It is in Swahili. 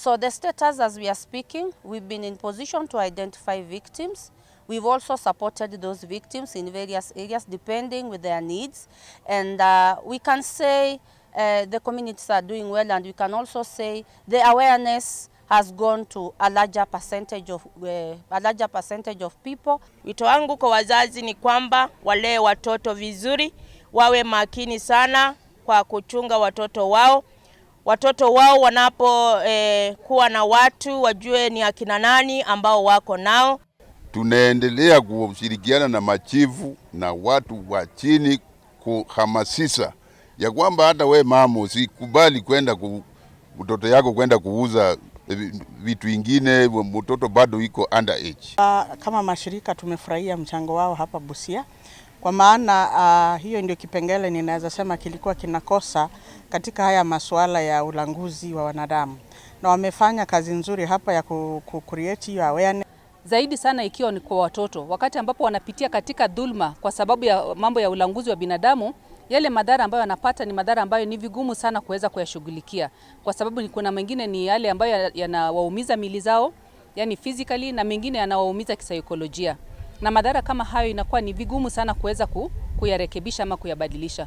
So the status as we are speaking, we've been in position to identify victims. We've also supported those victims in various areas depending with their needs. And we can say the communities are doing well, and we can also say the awareness has gone to a larger percentage of people. Wito wangu kwa wazazi ni kwamba walee watoto vizuri, wawe makini sana kwa kuchunga watoto wao. Watoto wao wanapo kuwa na watu wajue ni akina nani ambao wako nao. Tunaendelea kushirikiana na machifu na watu wa chini kuhamasisha ya kwamba hata we mama usikubali kwenda mtoto yako kwenda kuuza vitu ingine, mtoto bado iko under age. Kama mashirika tumefurahia mchango wao hapa Busia kwa maana hiyo ndio kipengele ninaweza sema kilikuwa kinakosa katika haya masuala ya ulanguzi wa wanadamu, na wamefanya kazi nzuri hapa ya ku create hiyo awareness. Zaidi sana ikiwa ni kwa watoto, wakati ambapo wanapitia katika dhulma kwa sababu ya mambo ya ulanguzi wa binadamu, yale madhara ambayo wanapata ni madhara ambayo ni vigumu sana kuweza kuyashughulikia, kwa sababu kuna mengine ni yale ambayo yanawaumiza miili zao, yani physically, na mengine yanawaumiza kisaikolojia, na madhara kama hayo inakuwa ni vigumu sana kuweza kuyarekebisha ama kuyabadilisha.